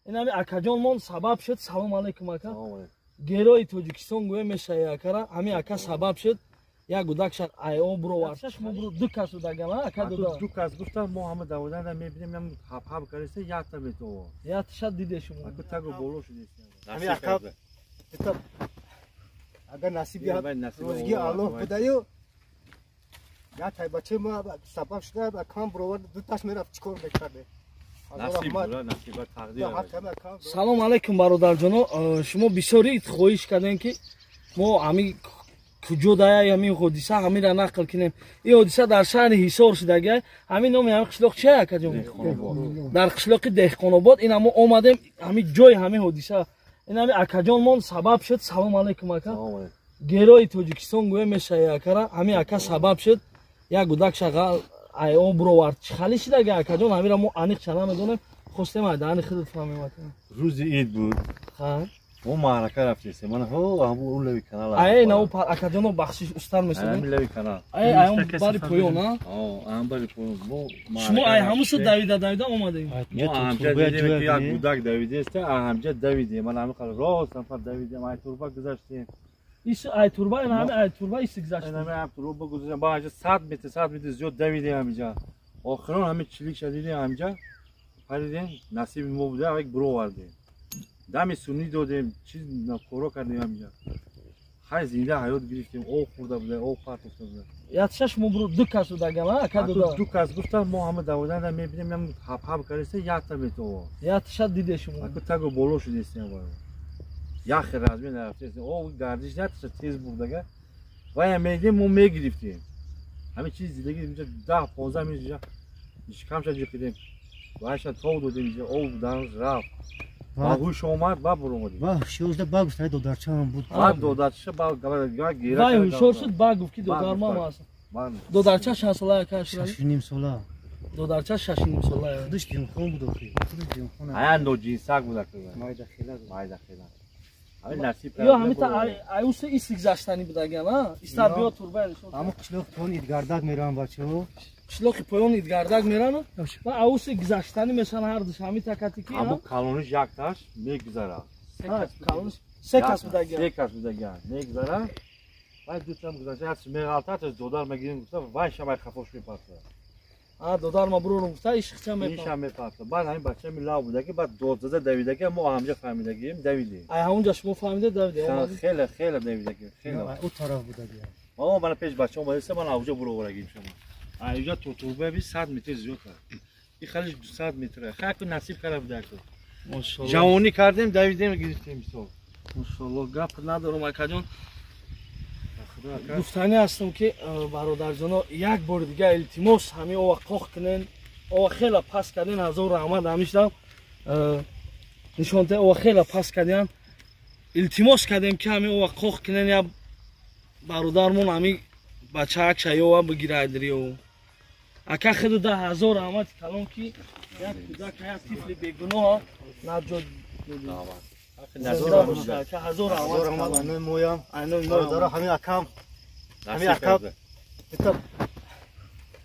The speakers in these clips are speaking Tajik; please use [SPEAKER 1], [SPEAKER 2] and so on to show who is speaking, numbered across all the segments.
[SPEAKER 1] Ин ҳами акаҷонмон сабаб шуд. Салом алейкум, ака. Герои Тоҷикистон гӯя мешавӣ, акара. Ҳами ака сабаб шуд. Як гудак шад ай об бировард. Шумо буро ду кас будаган, ака дуда.
[SPEAKER 2] Ду кас гуфтан, мо ҳама даводан мебинем, ям ҳаб-ҳаб кардаста, якта метова.
[SPEAKER 1] Якта шад диде шумо.
[SPEAKER 2] Ака тагу боло шудест.
[SPEAKER 3] Ҳами ака агар насиби рӯзги Аллоҳ будаю, як тай бачаи мо сабаб шуда, акам бировард, дуташ мерафт, чӣ кор мекарде?
[SPEAKER 1] Салом алейкум, бародарҷоно. Шумо бисёри хоҳиш кардем, ки мо ҳами куҷо дая ҳамин ҳодиса, ҳамира нақл кунем. Ин ҳодиса дар шаҳри Ҳисор шудагай. Ҳамин номи ҳамин қишлоқ чи, акаҷон? Дар қишлоқи Деҳқонобод. Ин мо омадем ҳамин ҷои ҳамин ҳодиса. Ин ҳами акаҷонмон сабаб шуд. Салом алейкум, ака. Герои Тоҷикистон гӯя мешавӣ, акара. Ҳамин ака сабаб шуд, як гудак шаға ай об бировард. Чӣ хали шидага, акаҷон? Ҳамира мо аниқ ча намедонем, хостем ай даҳани худат фаҳмем, ака.
[SPEAKER 2] Рӯзи ид буд, мо маърака рафтесем. Ман ҳо ҳамун он лави канал.
[SPEAKER 1] Ай на, акаҷоно, бахшиш, устар месудем.
[SPEAKER 2] Ҳамин лави канал.
[SPEAKER 1] Ай ай он бари поён, а?
[SPEAKER 2] Ам бари поён. Мо
[SPEAKER 1] шумо ай ҳамуса давида давида омадем.
[SPEAKER 2] Мо ҳамҷа дидем, ки як гудак давидеста, ҳамҷа давидем. Ман ҳамин қадар рост ҳамфар давидем, ай турба гузаштем.
[SPEAKER 1] Ис ай турба, ин ҳами ай турба ис гузаштем.
[SPEAKER 2] Ин ҳами ай турба гузаштем. Ба ҳамҷа 100 метр, 100 метр зиёд давидем ҳамҷа. Охирон ҳами чиликша дидем ҳамҷа. Паридем, насиби мо буда, як бировардем. Дами суннӣ додем, чиз коро кардем ҳамҷа. Хай, зинда ҳаёт гирифтем, об хӯрда буда, об партофта буда.
[SPEAKER 1] Якша шумо буро ду кас будаган, ака дуда.
[SPEAKER 2] Ду кас гуфтан, мо ҳама даводан мебинем, ям ҳаб-ҳаб кардаста, якта метова.
[SPEAKER 1] Якта шад диде шумо.
[SPEAKER 2] Ака тагу боло шудестем вай. Яхе размен рафтестем. Об гардиш наташа тез бурдага. Вая медем, мо мегирифтем. Ҳамин чиз зиндагӣ инҷа 10-15 минут шикамша ҷиқидем. Вайша тов додем инҷа, об дан рафт. Ба ҳуш омад, ба буромадем.
[SPEAKER 4] Ба ҳушёр шуда, ба гуфт, додарчаам буд.
[SPEAKER 2] Ба додарчаша, ба гира.
[SPEAKER 1] Вай ҳушёр шуд, ба гуфт, ки додармам аст. Додарча чанд сола, ака?
[SPEAKER 4] 6,5 сола.
[SPEAKER 1] Додарча 6,5 сола.
[SPEAKER 4] Худаш димхон буд охи. Худаш димхон.
[SPEAKER 2] Ая ноҷинсак буд, ака.
[SPEAKER 4] Майда хела.
[SPEAKER 2] Майда хела. Ҳамин насиб.
[SPEAKER 1] Ё ҳамита аюса ис гузаштани будаган, а? Истар биё турба.
[SPEAKER 4] Ҳамун қишлоқ поён идгардак мераванд бачаҳо.
[SPEAKER 1] Қишлоқи поён идгардак мераванд ва ауси гузаштанӣ мешаванд ҳардуш ҳамин такати ки.
[SPEAKER 2] Ҳамун калониш якташ мегузарад.
[SPEAKER 1] Се кас будаган.
[SPEAKER 2] Се кас будаган. Мегузарад. Вай дутам гузашта, ҳарчи меғалтад, додар мегирем гуфта, вай шамай хафош мепарта.
[SPEAKER 1] А додар ма бурорум гуфта, ишқча мепарта.
[SPEAKER 2] Иша мепарта. Баъд ҳамин бача ми лав будаги, баъд дод зада давидаги, мо ҳамҷа фаҳмидагием, давидем.
[SPEAKER 1] Ай ҳамунҷа шумо фаҳмида давидем.
[SPEAKER 2] Хеле хеле давидаги, хеле.
[SPEAKER 4] Ӯ тараф будаги.
[SPEAKER 2] Мо мана пеш бача омадаста, ман авҷа буроварагим шумо. Аҷа то турба би 100 метр зиёд аст. И халиш 200 метр. Хаку насиб кара будаку.
[SPEAKER 1] Машаллоҳ.
[SPEAKER 2] Ҷавонӣ кардем, давидем, гирифтем мисол.
[SPEAKER 1] Машаллоҳ, гап надорум, акаҷон. Гуфтанӣ ҳастам, ки бародарҷоно, як бори дига илтимос, ҳамин ова қоқ кунен. Ова хела пас карден, ҳазор раҳмат. Ҳамишдам нишонта ова хела пас кардем, илтимос кардем, ки ҳамин ова қоқ кунен, як бародармон ҳамин бачаакша ёва бигирайдриё. Ака, хиду да ҳазор раҳмати калон, ки як кӯдак, як тифли бегуноҳ наҷот. Ҳазор
[SPEAKER 3] раҳмат айнои моям. Бародаро, ҳамин акам, ҳамин ака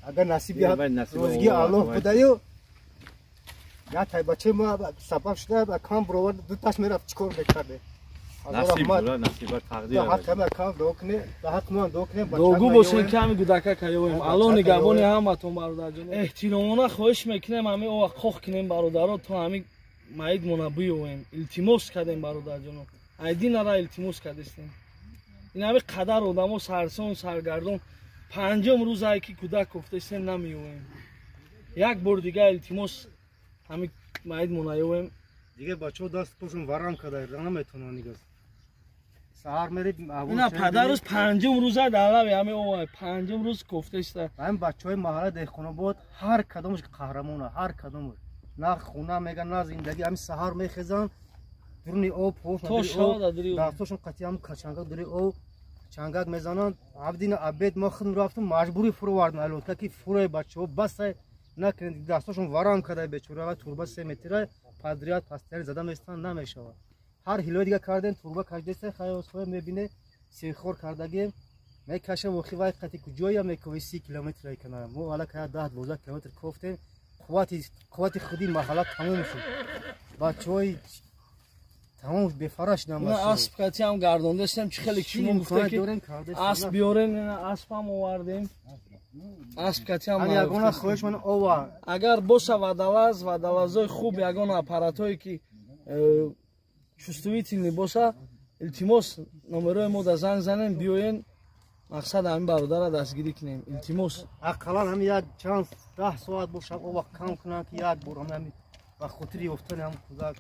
[SPEAKER 3] агар насиби рӯзги Аллоҳ будаю, як тай бачаи мо сабаб шуда, акам бировард, дуташ мерафт, чӣ кор мекарде?
[SPEAKER 1] Дуогӯ бошем, ки ҳамин гудака каёвем. Аллоҳ нигаҳбони ҳаматон, бародарҷон. Эҳтиромона хоҳиш мекунем, ҳамин ова қоқ кунем, бародаро, то ҳамин маидмона биёвем. Илтимос кардем, бародарҷоно, айдинара илтимос кардестем. Ин ҳами қадар одамо сарсон саргардон, панҷум рӯзае ки кӯдак кофтаистем, намеёвем. Як бор дига илтимос, ҳамин маидмона ёвем.
[SPEAKER 4] Дигар бачаҳо даст пошон варам карда наметавонанд дигар. Саҳар мерид.
[SPEAKER 1] Ина падарӯз панҷум рӯза дар лаби ҳамин ова, панҷум рӯз кофтаиста.
[SPEAKER 4] Ҳамин бачаҳои маҳалла Деҳқонобод ҳар кадомаш қаҳрамона, ҳар кадомаш. На хона мега, на зиндагӣ. Ҳамин саҳар мехезанд, дуруни об, дастошон қатъи ҳам чангак дури об чангак мезананд. Абдина обед мо худм рафтам, маҷбурӣ фуровардем алотка, ки фурои бачаҳо басай накунед, дастошон варам карда бечора. Ва турба 3 метра подряд пастари зада местанд, намешавад. Ҳар ҳилои дига кардем, турба кашдеста, хаёсҳоя мебине, сехор кардагем, мекаша вохи вай қати куҷоя мекови 30 километр кана. Мо аллакай 10-12 километр кофтем. Қуввати худи маҳалла тамом шуд. Бачаҳои тамом бефара шуданд.
[SPEAKER 1] Асп катиам гардондастем, чӣ хеле шумо гуфта ки асп биёрем, аспам овардем. Асп катиам.
[SPEAKER 4] Ягона хоҳиш ман ова.
[SPEAKER 1] Агар боша водолаз, водолазои хуб, ягона аппаратое ки чувствительный боша, илтимос номерои мо да занг занем, биёен, мақсад ҳамин бародара дастгирӣ кунем, илтимос.
[SPEAKER 4] Ақаллан ҳами як чанд 10 соат боша ова кам кунанд ки як бор ҳами ба хотири ёфтани ҳам кӯдак.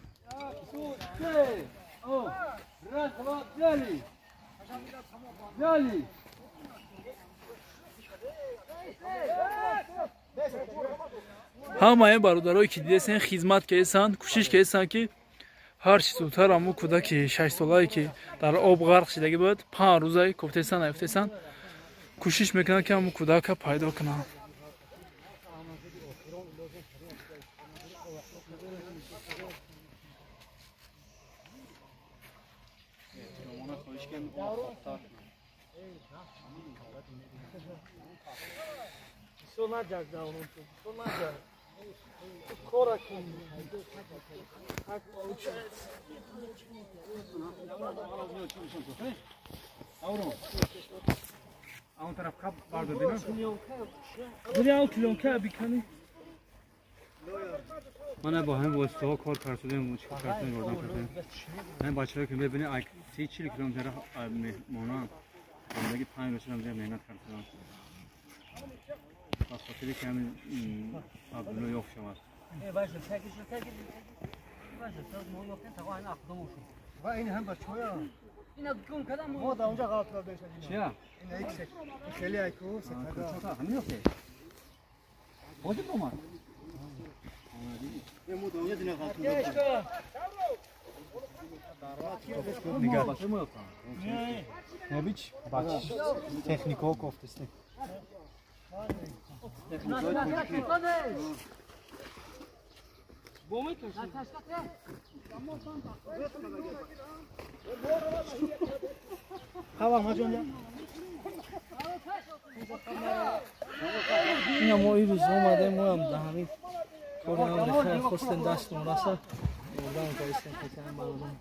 [SPEAKER 5] Ҳамаи бародарое ки дидесен, хизмат кардесанд, кӯшиш кардесанд ки ҳар чӣ зудтар ҳамун кӯдаки 6-солае ки дар об ғарқ шидагӣ буд, 5 рӯза кофтесан, наёфтесан, кӯшиш мекунанд ки ҳамун кӯдака пайдо кунанд.
[SPEAKER 2] Он тараф кап бардодем.
[SPEAKER 1] Бирял килонка бикани.
[SPEAKER 2] Мана бо ҳамин воситаҳо кор кардем, чӣ кардем, ёрдам кардем. Ҳамин бачаҳое ки мебинед, 30-40 километр меҳмонанд, зиндагӣ 5 рӯз ҳам меҳнат карданд. Ба хотири ки ҳамин Абдулло ёфт шавад.
[SPEAKER 3] Ва ин ҳам бачаҳоя. Мо дар онҷа ғалат кардем.
[SPEAKER 2] Чия?
[SPEAKER 3] Ин як хеле айку сетага.
[SPEAKER 2] Ҳамин ёфте? Ҳозир омад?
[SPEAKER 4] Мо дар онҷа дина ғалат кардем.
[SPEAKER 2] Нигар.
[SPEAKER 4] Набич, бач. Технико кофтестем.
[SPEAKER 1] Ина мо ин рӯз омадем, моам да ҳамин кори ҳам хостем дастон раса, ёрдам кардем, хотиам бародам.